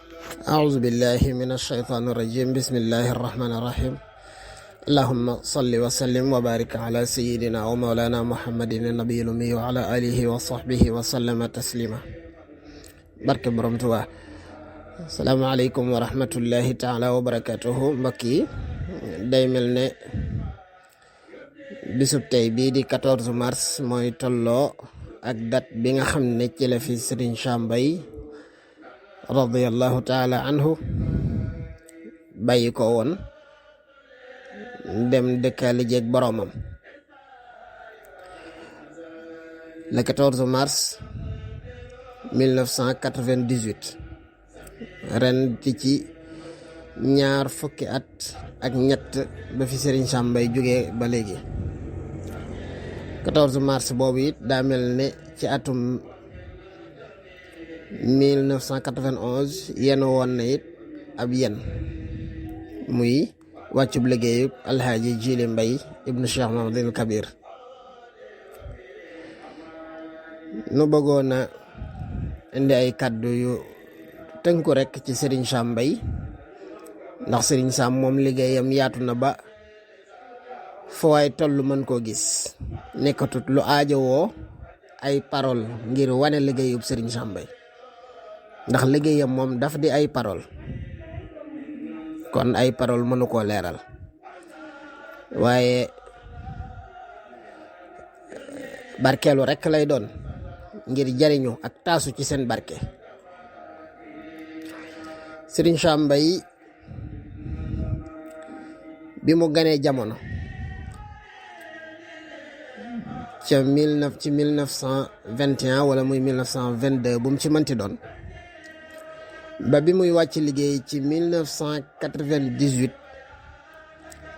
أعوذ بالله من الشيطان الرجيم بسم الله الرحمن الرحيم اللهم صل وسلم وبارك على سيدنا ومولانا محمد النبي الأمي وعلى آله وصحبه وسلم تسليما barke borom Tuubaa. Asalaamaaleykum wa rahmatullahi taala wa barakatuhu. mbokk yi day mel ne bisub tey bii di 14 mars mooy tolloo ak date bi nga xam ne ci la fi Serigne Sam Mbaye radiyallahu taala anhu bàyyi ko woon dem dëkkaali jeeg boromam le 14 mars 1998 ren ci ñaar fukki at ak ñett ba fi Serigne Sam Mbaye jógee ba léegi 14 mars boobu it daa mel ne ci atum 1991 yenn woon na it ab yen muy wàccub liggéeyub alhaaji Jili Mbaye ibnu Cheikh Mahamadul Kabir. nu bëggoon a indi ay kàddu yu tënku rekk ci Serigne Sam Mbaye ndax Serigne Sam moom liggéeyam yaatu na ba foo waay tollu mën koo gis nekkatut lu aajowoo ay parole ngir wane liggéeyub Serigne Sam Mbaye ndax liggéeyam moom daf di ay parole kon ay parole mënu koo leeral waaye barkeelu rekk lay doon ngir jariñu ak taasu ci seen barke. Serigne Sam Mbaye bi mu ganee jamono ca 1921 wala muy 1922 bu mu ci mënti doon ba bi muy wàcc liggéey ci 1998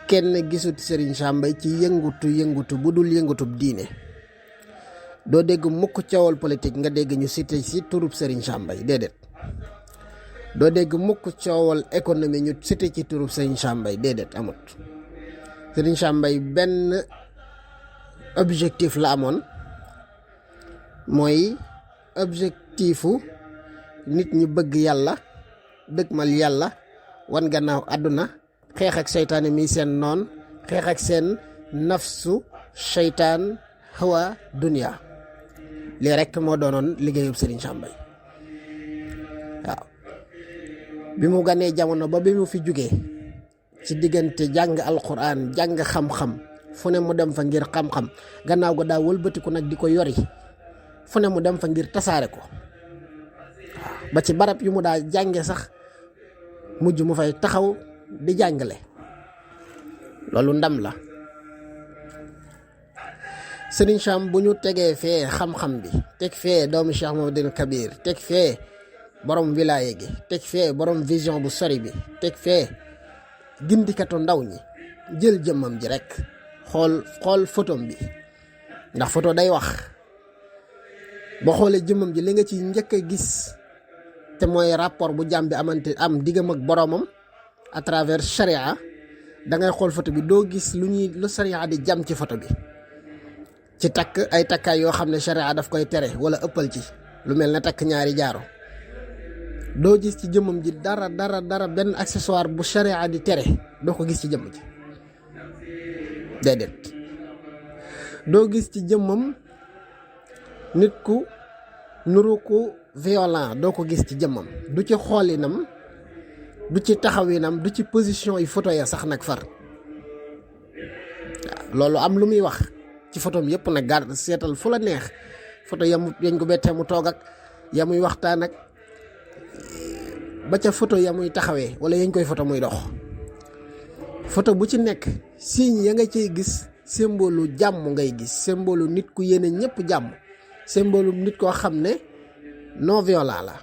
kenn gisut Serigne Sam Mbaye ci yëngutu bu dul yëngutub diine. doo dégg mukk coowal politique nga dégg ñu cité ci turub Serigne Sam Mbaye déedéet. doo dégg mukk coowal économie ñu cité ci turub Serigne Sam Mbaye déedéet amut. Serigne Sam Mbaye benn objectif la amoon mooy objectifu nit ñi bëgg yàlla dëgmal yàlla wan gannaaw àdduna xeex ak seytaane mi seen noon xeex ak seen nafsu seytaan hawa dunya lii rekk moo doonoon liggéeyub Serigne Sam Mbaye waaw. bi mu ganee jamono ba bi mu fi jugee ci diggante jàng alquran jàng xam-xam fu ne mu dem fa ngir xam-xam gannaaw ga daa wëlbatiku nag di ko yori fu ne mu dem fa ngir tasaare ko ba ci barab yu mu daa jànge sax mujj mu fay taxaw di jàngale loolu ndam la. Serigne Sam bu ñu tegee fee xam-xam bi teg fee doomu Cheikh Mahamadul Kabir teg fee borom wilaaye gi teg fee borom vision bu sori bi teg fee gindikatu ndaw ñi jël jëmmam ji rek xool photom bi ndax photo day wax boo xoolee jëmmam ji li nga ci njëkk a gis te mooy rapport bu jàmm bi am diggam ak boromam à travers charia da ngay xool photo bi doo gis lu charia di jam ci photo bi ci takk ay takkaay yoo xam ne charia daf koy tere wala ëppal ci lu mel ne takk ñaari jaaro doo gis ci jëmmam ji dara benn accessoire bu charia di tere doo ko gis ci jëmm ji déedéet. doo gis ci jëmmam nit ku nuru ku violent doo ko gis ci jëmmam du ci xoolinam du ci taxawinam du ci position yi photo ya sax nag far waaw loolu am lu muy wax ci photom yëpp nag garde seetal fu la neex photo yañ ko bettee mu toog ak ya muy waxtaan ak ba ca photo ya muy taxawee wala yañ koy photo muy dox photo bu ci nekk signe ya nga cay gis symbole jàmm ngay gis symbole nit ku yéene ñëpp jàmm symbole nit koo xam ne non violent la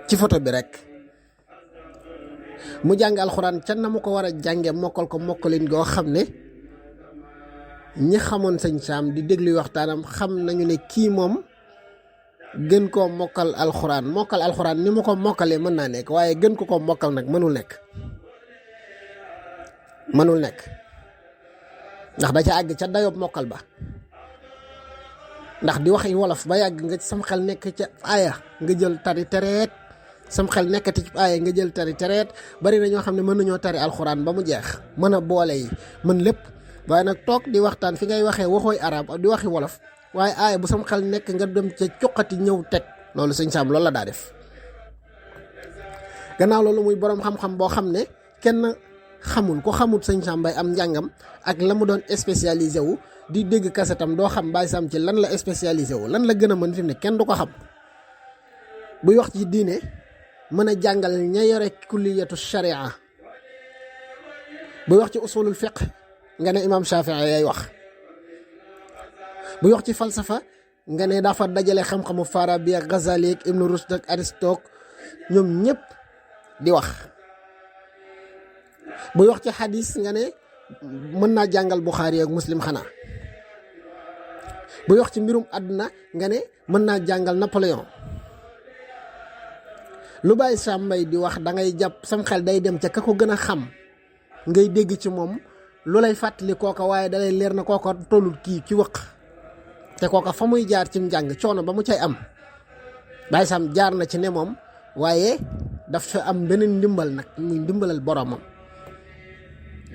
ci photo bi rek. mu jàng alxuraan ca na mu ko war a jànge mokkal ko mokkalin goo xam ne ñi xamoon sëñ Sam di déglu waxtaanam xam nañu ne kii moom gën koo mokkal alxuraan ni mu ko mokkalee mën naa nekk waaye gën ko mokkal nag mënul nekk ndax da ca àgg ca dayob mokkal ba ndax di waxi wolof ba yàgg nga sam xel nekk ca aaya nga jël tari tereet sam xel nekkati ci aaya nga jël tari tereet. bari na ñoo xam ne mën nañoo tari alxuraan ba mu jeex mën a boole yi mën lépp waaye nag toog di waxtaan fi ngay waxee waxooy arab di waxi wolof waaye aaya bu sam xel nekk nga dem ca cuqati ñëw teg loolu sëñ Sam loolu la daa def. gannaaw loolu muy boroom xam-xam boo xam ne kenn xamul ko xamut sëñ Sam Mbaye am njàngam ak la mu doon spécialisé wu di dégg kasetam doo xam Baye Sam ci lan la spécialisé wu lan la gën a mën fi mu ne kenn du ko xam. buy wax ci diine mën a jàngal ña yore kulliyatu sharia buy wax ci usulul fiqh nga ne imam Shafii yay wax. buy wax ci falsafa nga ne dafa dajale xam-xamu Farabi ak Ghazali ak Ibn Rushd ak Aristote ñoom ñëpp di wax. buy wax ci xadis nga ne mën naa jàngal Bukhari ak Muslim xanaa. buy wax ci mbirum àdduna nga ne mën naa jàngal Napoléon. lu Baye Sam Mbaye di wax da ngay jàpp sam xel day dem ca ka ko gën a xam ngay dégg ci moom lu lay fàttali kooka waaye dalay leer na kooka tollul kii ci wëq te kooka fa muy jaar ci njàng coono ba mu cay am Baye Sam jaar na ci ne moom waaye dafa am beneen ndimbal nag muy ndimbalal boromam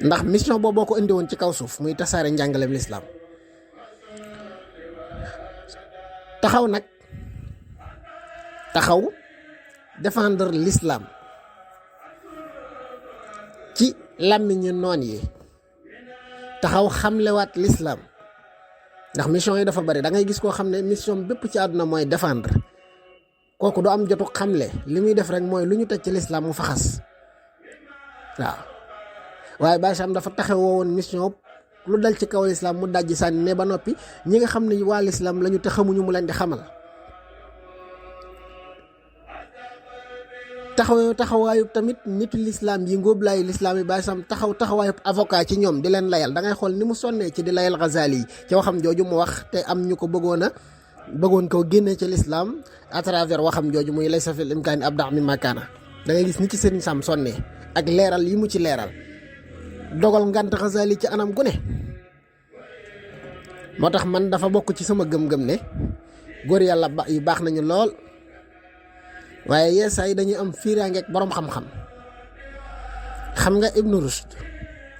ndax mission boobu boo ko indi woon ci kaw suuf muy tasaare njàngaleem lislaam taxaw défendre l'islam ci làmmiñu noon yi taxaw xamlewaat l'islam ndax mission yi dafa bari da ngay gis koo xam ne mission bépp ci àdduna mooy défendre kooku du am jotu xamle li muy def rek mooy lu ñu teg ci l'islam mu faxas waaw waaye Baye Sam dafa taxawoo woon mission lu dal ci kaw l'islam mu dajji sànni ne ba noppi ñi nga xam ne waa l'islam lañu te xamuñu mu leen di xamal taxawaayub tamit nitu lislaam yi ngóoblaayu lislaam yi Baye Sam taxawaayub avocat ci ñoom di leen layal da ngay xool ni mu sonnee ci di layal Ghazali yi ci waxam jooju mu wax te am ñu ko bëggoon koo génnee ci lislaam à travers waxam jooju muy laysa fil imkaani abda' mimmaa kaana da ngay gis ni ci Serigne Sam sonnee ak leeral yi mu ci leeral dogal ngant Ghazali ci anam gu ne moo tax man dafa bokk ci sama gëm-gëm ne góor yàlla yu baax nañu lool waaye yeesaa yi dañuy am fiiraange ak boroom xam-xam xam nga Ibn Rushd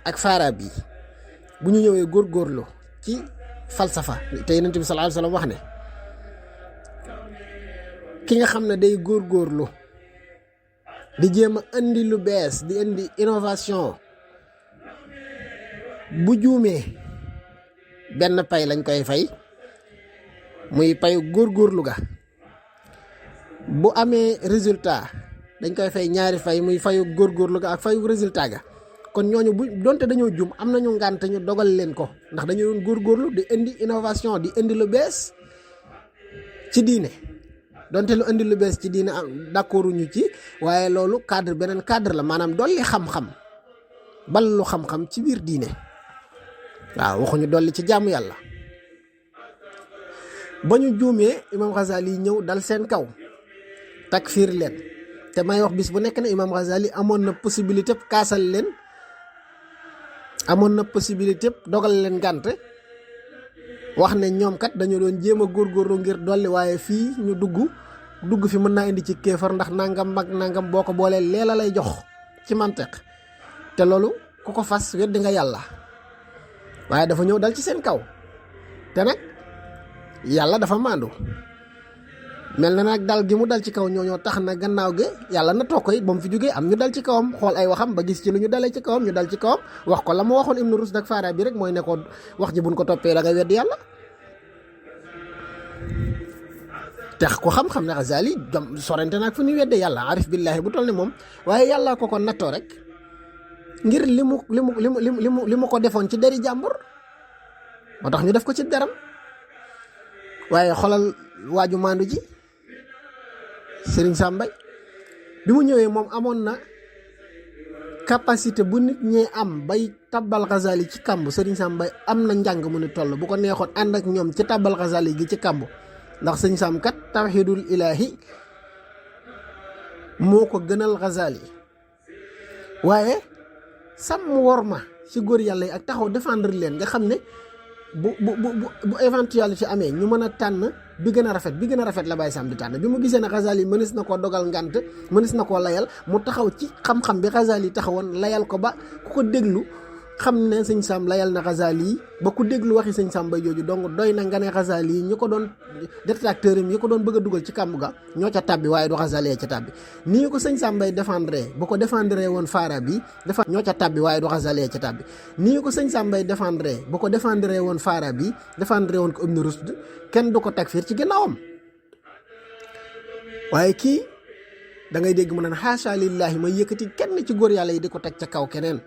ak Farabi bu ñu ñëwee góorgóorlu ci falsafa te Yonent bi sallallahu alayhi wasallam wax ne ki nga xam ne day góorgóorlu di jéem a indi lu bees di indi innovation bu juumee benn pay lañ koy fay muy payu góorgóorlu ga bu amee résultat dañ koy fay ñaari fay muy fayu góorgóorlu ga ak fayu résultat ga kon ñooñu bu donte dañoo jum am nañu ngànt ñu dogal leen ko ndax dañu doon góorgóorlu di indi innovation di indi lu bees ci diine donte lu indi lu bees ci diine am d'accord ñu ci waaye loolu cadre beneen cadre la maanaam dolli xam-xam ballu xam-xam ci biir diine waaw waxuñu dolli ci jaamu yàlla ba ñu juumee imam Ghazali ñëw dal seen kaw takfir leen te may wax bis bu nekk ne imam Ghazali amoon na possibilité kaasal leen amoon na possibilité dogal leen gànt wax ne ñoom kat dañu doon jéem a góorgóorlu ngir dolli waaye fii ñu dugg fi mën naa indi ci kéefar ndax nangam mag nangam boo ko boolee leela lay jox ci mantiq te loolu ku ko fas weddi nga yàlla waaye dafa ñëw dal ci seen kaw te nag yàlla dafa maandu mel na nag dal gi mu dal ci kaw ñooñoo tax na gannaaw gi yàlla na toog ko it ba mu fi jógee am ñu dal ci kawam xool ay waxam ba gis ci lu ñu dalee ci kawam ñu dal ci kawam wax ko la mu waxoon Ibn Rushd ak Farabi rek mooy ne ko wax ji buñ ko toppee da ngay weddi yàlla tax ko xam-xam ne Ghazali jom sorante naag fu ñuy wedde yàlla arif billahi bu toll ne moom waaye yàlla ko nattoo rek ngir li mu ko defoon ci deri jàmbur moo tax ñu def ko ci deram waaye xolal waaju maandu ji Serigne Sam Mbaye bi mu ñëwee moom amoon na capacité bu nit ñee am bay tabbal Ghazali ci kàmb Serigne Sam Mbaye am na njàng mu ni toll bu ko neexoon ànd ak ñoom ci tabbal Ghazali gi ci kàmb ndax Serigne Sam kat tawhidul ilahi moo ko gënal Ghazali waaye sàmm worma ci góor yàlla yi ak taxaw défendre leen nga xam ne bu éventualité amee ñu mën a tànn bi gën a rafet la Baye Sam di tànn bi mu gisee ne Ghazali mënees na koo dogal ngant mënees na koo layal mu taxaw ci xam-xam bi Ghazali taxawoon layal ko ba ku ko déglu xam ne sëñ Sam layal na Ghazali yi ba ku déglu waxi sëñ Sam Mbaye jooju donc doy na nga ne Ghazali yi ñi ko doon détracteur yi ko doon bëgg a dugal ci kàmb ga ñoo ca tàbbi waaye du Ghazali ca tàbbi nii ko sëñ Sam Mbaye défendre bu ko défendre woon Farabi ñoo ca tàbbi waaye du Ghazali ca tàbbi nii ko sëñ Sam Mbaye défendre bu ko défendre woon Farabi défendre woon ko Ibn Rushd kenn du ko takfir ci ginnaawam waaye kii da ngay dégg mu naan xaasa lillahi may yëkkati kenn ci góor yàlla yi di ko teg ca kaw keneen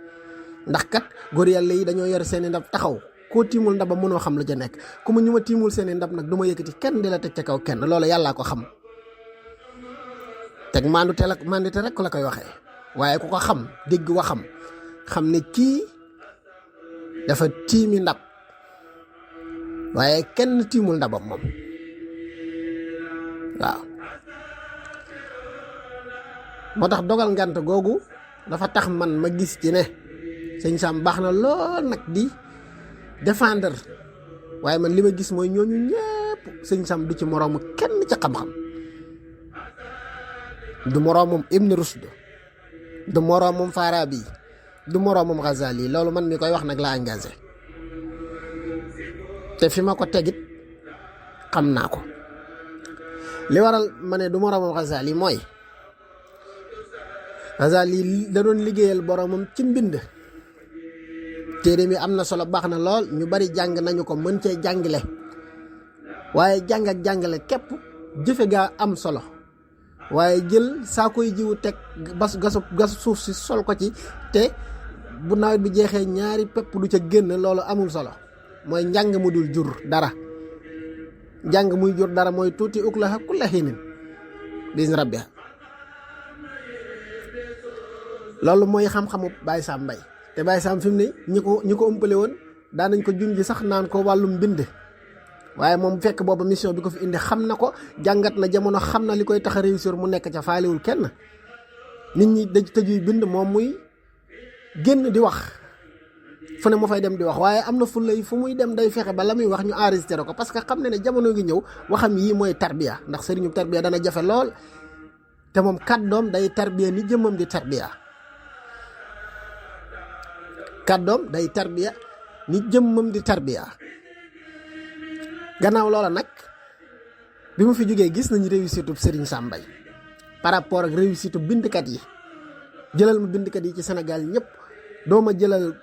ndax kat góor yàlla yi dañoo yor seeni ndab taxaw koo tiimul ndab ba mënoo xam la ca nekk ku ma ñu ma tiimul seeni ndab nag du ma yëkkati kenn di la teg ca kaw kenn loolu yàllaa ko xam teg mandute rek la koy waxee waaye ku ko xam dégg waxam xam ne kii dafa tiimi ndab waaye kenn tiimul ndabam moom waaw moo tax dogal ngant googu dafa tax man ma gis ci ne sëñ Sam baax na lool nag di défendre waaye man li ma gis mooy ñooñu ñëpp sëñ Sam du ci moroomu kenn ca xam-xam du moroomum Ibn Rushd du moroomum Farabi du moroomum Ghazali loolu man mi koy wax nag la engagé te fi ma ko tegit xam naa ko li waral ma ne du moroomum Ghazali mooy Ghazali da doon liggéeyal boromam ci mbind téere mi am na solo baax na lool ñu bari jàng nañu ko mën cee jàngale waaye jàng ak jàngale képp jëfe gaa am solo waaye jël saa koy jiwu teg gas suuf si sol ko ci te bu nawet bi jeexee ñaari pepp du ca génn loolu amul solo mooy njàng mu dul jur dara njàng muy jur dara mooy tuuti uklaha kulla hinin bis rabbiha loolu mooy xam-xamu Baye Sam Mbaye te Baye Sam fi mu ne ñi ko ëmpale woon daan nañ ko junj sax naan ko wàllum mbind waaye moom fekk booba mission bi ko fi indi xam na ko jàngat na jamono xam na li koy tax a réussir mu nekk ca faaliwul kenn nit ñi daj tëjuy bind moom muy génn di wax fu ne mu fay dem di wax waaye am na fu lay fu muy dem day fexe ba la muy wax ñu enregistré ko parce que xam ne jamono ngi ñëw waxam yii mooy tarbiya ndax sëriñu tarbiya dana jafe lool te moom kàddoom day tarbiya ni jëmmam di tarbiya kàddoom day tarbiya ni jëmmam di tarbiya gannaaw loola nag bi mu fi jógee gis nañu réussite Serigne Sam Mbaye par rapport ak réussite bindkat yi jëlal ma bindkat yi ci Sénégal ñëpp doo ma jëlal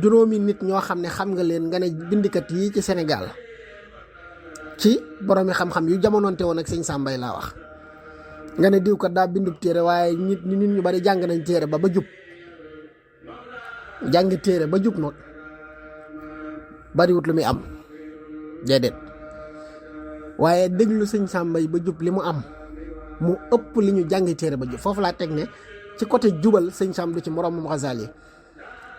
juróomi nit ñoo xam ne xam nga leen nga ne bindkat yi ci Sénégal ci boroomi xam-xam yu jamonoonte woon ak Serigne Sam Mbaye laa wax nga ne diw kat daa bindub téere waaye nit ñu bari jàng nañ téere ba jub jàng téere ba jub nag bariwut lu muy am déedéet waaye déglu sëñ Sam Mbaye ba jub li mu am mu ëpp li ñu jàng téere ba jub foofu laa teg ne ci côté jubal sëñ Sam du ci moroomam Ghazali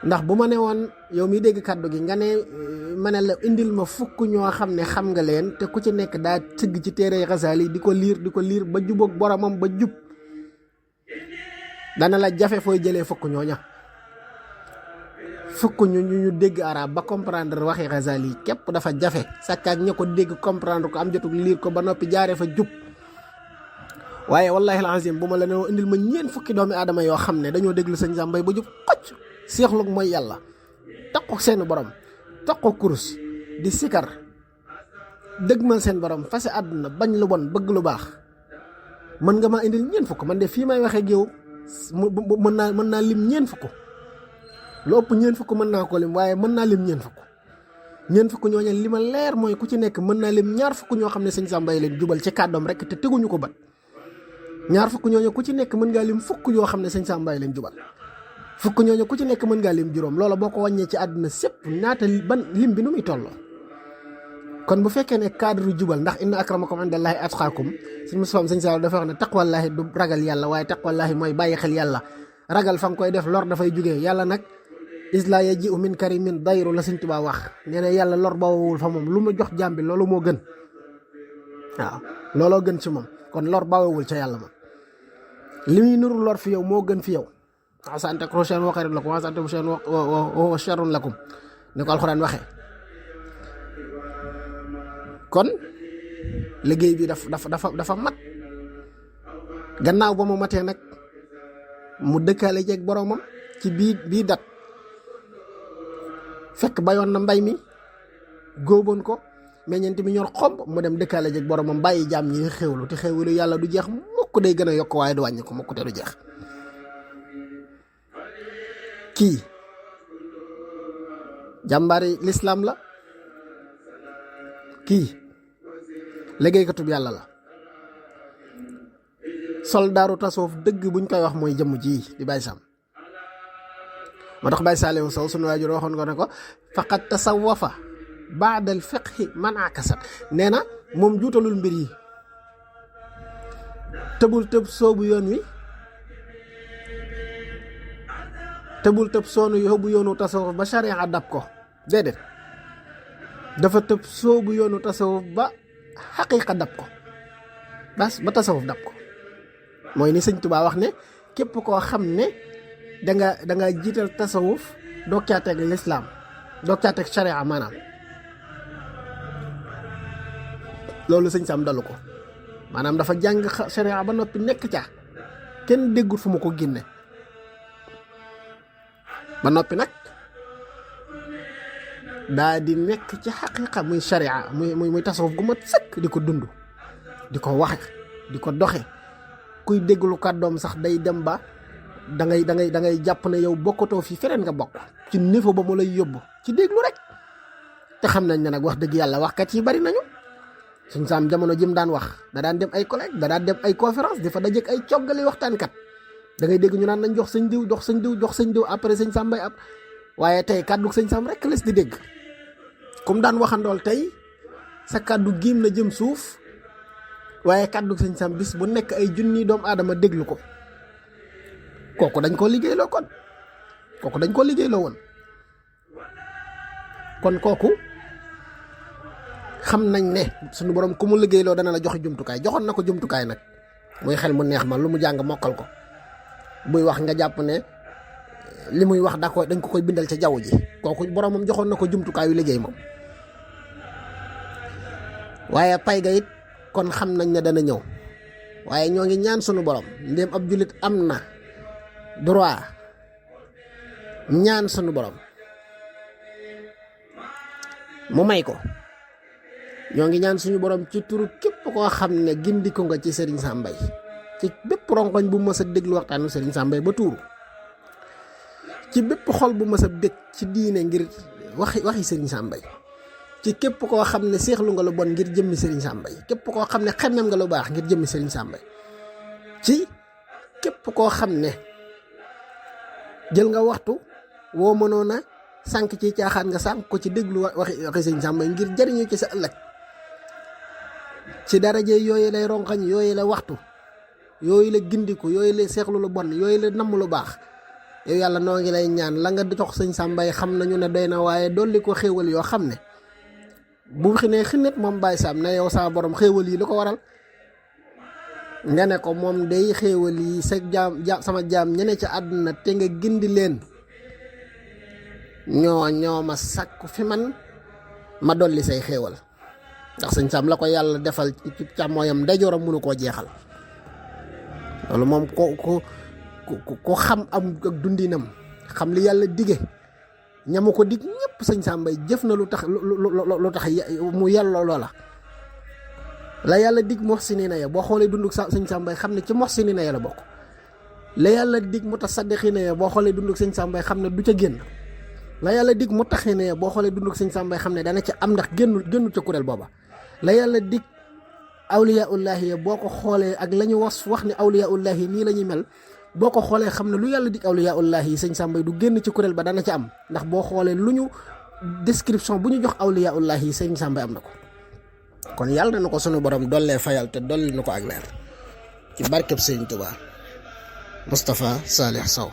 ndax bu ma ne woon yow miy dégg kàddu gi nga ne ma ne la indil ma fukk ñoo xam ne xam nga leen te ku ci nekk daa tëgg ci téere Ghazali di ko liir ba jubóog boromam ba jub dana la jafe fooy jëlee fukk ñooña fukk ñu dégg arab ba comprendre waxi Ghazali képp dafa jafe sakkaak ña ko dégg comprendre ko am jotug liir ko ba noppi jaaree fa jub waaye wallahi alazim bu ma la ne indil ma ñeen fukki doomi aadama yoo xam ne dañoo déglu sëñ Sam Mbaye ba jub xocc seexlug mooy yàlla taqook seen borom taqook kurus di sikar dëgmal seen borom fase àdduna bañ lu bon bëgg lu baax mën nga maa indil ñeen fukk man de fii may waxee géew mën naa lim ñeen fukk lu ëpp ñeen fukk mën naa ko lim waaye mën naa lim ñeen fukk ñooñu li ma leer mooy ku ci nekk mën naa lim ñaar fukk ñoo xam ne sëñ Sam Mbaye leen jubal ci kàddoom rek te teguñu ko bat ñaar fukk ñooñu ku ci nekk mën ngaa lim fukk yoo xam ne sëñ Sam Mbaye leen jubal fukk ñooñu ku ci nekk mën ngaa lim juróom loola boo ko wàññee ci àdduna sépp naata ban lim bi nu muy tolloo kon bu fekkee ne cadre jubal ndax inna akramakum indallahi atqaakum sëñ Moustapha sëñ Sall dafa wax ne taqwallaahi du ragal yàlla waaye taqwallaahi mooy bàyyi xel yàlla ragal fa nga koy def lor dafay jugee yàlla nag isla yaji'u min karimin dayru la sëñ Tuubaa wax nee na yàlla lor bawawul fa moom lu mu jox jàmbi loolu moo gën waaw looloo gën ci moom kon lor bawawul ca yàlla moom li muy nuru lor fi yow moo gën fi yow asa an takrahu shay'an wa khayrun lakum wa asa an tuhibbu shay'an wa huwa sharrun lakum ni ko alxuraan waxee kon liggéey bi dafa mat. gannaaw ba mu matee nag mu dëkkaale jeeg boromam ci bii dat fekk bayoon na mbay mi góoboon ko meññeent mi ñor xomb mu dem dëkkaale jeeg boromam bàyyi jaam ñi xewlu te xewlu yàlla du jeex mukk, day gën a yokk waaye du wàññi ko mukk te du jeex. kii jàmbaari lislaam la, kii liggéeykatub yàlla la, soldaaru tasawuf dëgg buñ koy wax mooy jëmm ji di Baye Sam. moo tax Baye Saliou Sow sunu waajur waxoon ko ne ko faqad tasawafa baadal fiqhi man akasat. nee na moom juutalul mbir yi, tëbul tëb soobu yoon wi, tëbul tëb soonu yóbbu yoonu tasawuf ba sharia dab ko déedéet, dafa tëb soobu yoonu tasawuf ba xaqiiqa dab ko ba tasawuf dab ko. mooy ni sëñ Tuubaa wax ne képp koo xam ne danga jiital tasawuf doo caa teg lislaam, doo caa teg sharia maanaam, loolu sëñ Sam dalu ko. maanaam dafa jàng sharia ba noppi nekk ca kenn déggut fu mu ko génne ba noppi nag daa di nekk ci xaqiiqa muy sharia muy tasawuf gu mat sëkk di ko dund, di ko waxe, di ko doxe. kuy dégglu kàddoom sax day dem ba da ngay jàpp ne yow bokkatoo fi feneen nga bokk ci niveau ba mu lay yóbbu ci déglu rek. te xam nañ ne nag wax dëgg yàlla waxkat yi bari nañu. Sëñ Sam jamono jim daan wax da daan dem ay collègue, da daan dem ay conférence di fa dajeek ay coggali waxtaankat. da ngay dégg ñu naan nañ jox sëñ diw jox sëñ diw après sëñ Sam bay ab waaye tey kàddu sëñ Sam rek les di dégg. comme daan waxandool tey sa kàddu giim na jëm suuf. waaye kàddu sëñ Sam bis bu nekk ay junni doomu aadama déglu ko. kooku dañ koo liggéeyloo kon kooku dañ koo liggéeyloo woon kon kooku xam nañ ne suñu borom ku mu liggéeyloo dana la joxe jumtukaay. joxoon na ko jumtukaay nag muy xel mu neex ma lu mu jàng mokkal ko buy wax nga jàpp ne li muy wax dañ ko koy bindal ca jaww ji. kooku boromam joxoon na ko jumtukaayu liggéey moom. waaye pay ga it kon xam nañ ne dana ñëw. waaye ñoo ngi ñaan sunu borom ndéem ab jullit am na droit ñaan sunu borom mu may ko. ñoo ngi ñaan suñu borom ci turu képp koo xam ne gindiko nga ci Serigne Sam Mbaye, ci bépp rongoñ bu mës a déglu waxtaanu Serigne Sam Mbaye ba tuuru, ci bépp xol bu mës a bég ci diine ngir waxi Serigne Sam Mbaye, ci képp koo xam ne seexlu nga lu bon ngir jëmmi Serigne Sam Mbaye, képp koo xam ne xemmem nga lu baax ngir jëmmi Serigne Sam Mbaye, ci képp koo xam ne jël nga waxtu woo mënoon a sànq ci caaxaan nga sànq ko ci déglu waxi Serigne Sam Mbaye ngir jariñu ci sa ëllëg. ci daraje yooyu lay rongañ, yooyu la waxtu, yooyu la gindiku, yooyu la seexlu lu bon, yooyu la namm lu baax. yow yàlla noo ngi lay ñaan la nga jox sëñ Sam Mbaye xam nañu ne doy na, waaye dolli ko xéewal yoo xam ne bu xinee xinet moom Baye Sam ne yow saa borom xéewal yi lu ko waral nga ne ko moom day xéewal yi sa sama jaam ñene ca àdduna te nga gindi leen ñoo ma sàkku fi man ma dolli say xéewal. ndax sëñ Sam la ko yàlla defal ci càmmooyam ndeyjooram mënu koo jeexal. loolu moom ko xam am ak dundinam xam li yàlla dige ñamu ko dig ñëpp sëñ Sam Mbaye jëf na lu tax mu yelloo loola. la yàlla dig muhsinina ya boo xoolee dunduk sëñ Sam Mbaye xam ne ci muhsinina ya la bokk. la yàlla dig mutasaddiqina ya boo xoolee dunduk sëñ Sam Mbaye xam ne du ca génn. la yàlla dig muttaxina ya boo xoolee dunduk sëñ Sam Mbaye xam ne dana ca am ndax génnul ca kuréel booba. la yàlla dig awliyaullahi ya boo ko xoolee ak la ñu wax ne awliyaullahi nii la ñuy mel boo ko xoolee xam ne lu yàlla dig awliyaullahi yi sëñ Sam Mbaye du génn ci kuréel ba dana ca am ndax boo xoolee lu ñu description bu ñu jox awliyaullahi yi sëñ Sam Mbaye am na ko. kon yàlla na ko sunu borom dollee fayal te dolli na ko ak leer ci barkeb Sëriñ Tuubaa. Moustapha Salih Sow.